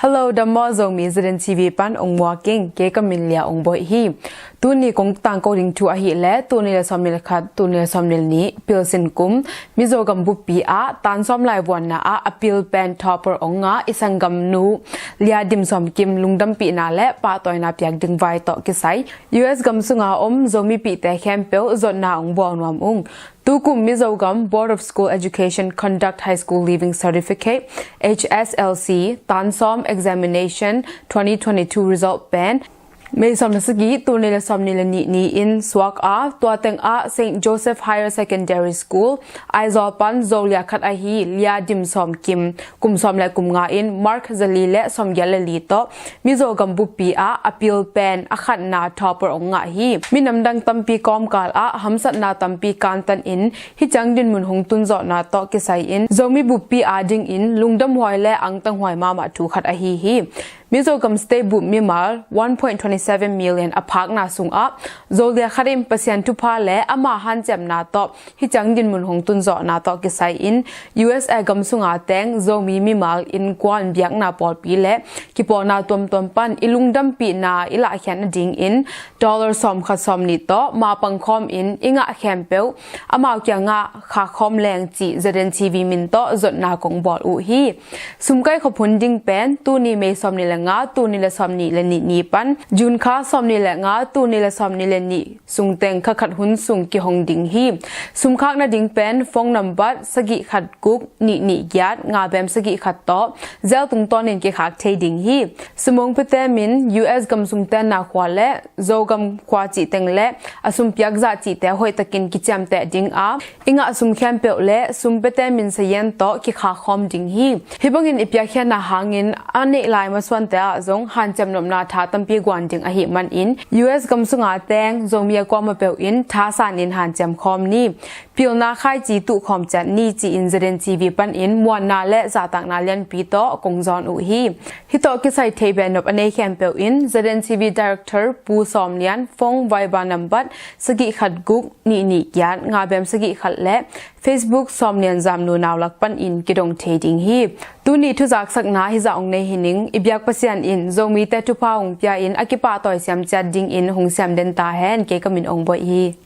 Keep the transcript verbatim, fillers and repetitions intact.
Hello, dam maw Zomi, ZNTV pan ong muak ing, kei ka min Lia Ong Boih hi. Tuni kong tangko ding thu ahih leh, tul nih le sawmnih le khat, tul nih le sawmnih le nih, pilsin kum, Mizo gam buppi ah tan sawm lai vuanna ah a pil pen topper ong ngah i sanggamnu Lia Dim Sawm Kim lungdampihna le pahtawina piak ding vai tawh kisai US gam sunga om Zomipihte khempeuh zotna ong bawl nuam ung. Tukum Mizo gam Board of School Education conduct High School Leaving Certificate, HSLC, tan sawm examination twenty twenty-two result pen May sawm le sagih, tul nih le sawmnih le nih ni-in suak a, tua teng ah Saint Joseph Higher Secondary School, Aizawl pan Zolia khat ahi Lia Dim Sawm Kim, kum sawm le kum nga in mark zali le sawmgiat le li tawh Mizo gam buppi ah a pil pen a khatna topper ong ngah hi. Minam dang tampi kawmkal ah hamsatna tampi kantan in hih ciang dinmun hong tunzawhna tawh kisai in Zomi buppi adingin lungdamhuai le angtanghuai mahmah thu khat ahi hi. Mizo gam state bup mimal one point twenty seven million a phakna sungah Zolia khat in Pasian thupha le ama hanciamna tawh hih ciang dinmun hong tunzawhna tawh kisai in USA gam sunga teng Zomi mimal innkuan biakna pawlpi le kipawlna tuamtuam pan i lungdampihna i lahkhiat nadingin dollar sawm khat sawm nih tawh mapang khawm in i ngah khempeuh amau kiangah khakkhawm leng cih ZNTV min tawh zotna kong bawl uh hi. Sumkai khop hun ding pen tuni May sawmnih le nga, tul nih le sawmnih le nih ni pan June kha sawmnih le nga, tul nih le sawmnih le nih sung teng kha khat hun sung kihong ding hi. Sumkhak nading pen phone nambat sagih khat guk nih nih giat nga bem sagih khat tawh zel tungtawnin kikhak thei ding hi. Sumong pete min US gam sumtenna khua le Zogam khua cih teng le a sumpiak zah cihte hoihtakin kiciamteh ding a, i ngah sum khempeuh le sum pete min sayen tawh kikhakhawm ding hi. Hih bangin i piakkhiatna hangin a neih lai masuante ah zong hanciam nopna tha tampi guan ding ahih manin US gam sunga teng Zomi a kuamah peuh in thasanin hanciam khawm ni. Pilna khaici tuhkhawm ciat ni ci-in ZNTV panin muanna le zahtakna lianpi tawh kong zawn uh hi. Hih tawh kisai thei beh nop a nei khempeuh in ZNTV Director Pu Sawm Lian phone Viber nambat sagih khat guk nih nih giat nga bem sagih khat le Facebook Sawm Lian Zamnu Naulak panin kidong thei ding hi. Tuni thuzaksakna hizah ong nei hi ning. I biak Pasian in Zomite thupha hong pia in a kipahtawi siam ciat dingin hong siam den ta hen. Kei ka min Ong Boih hi.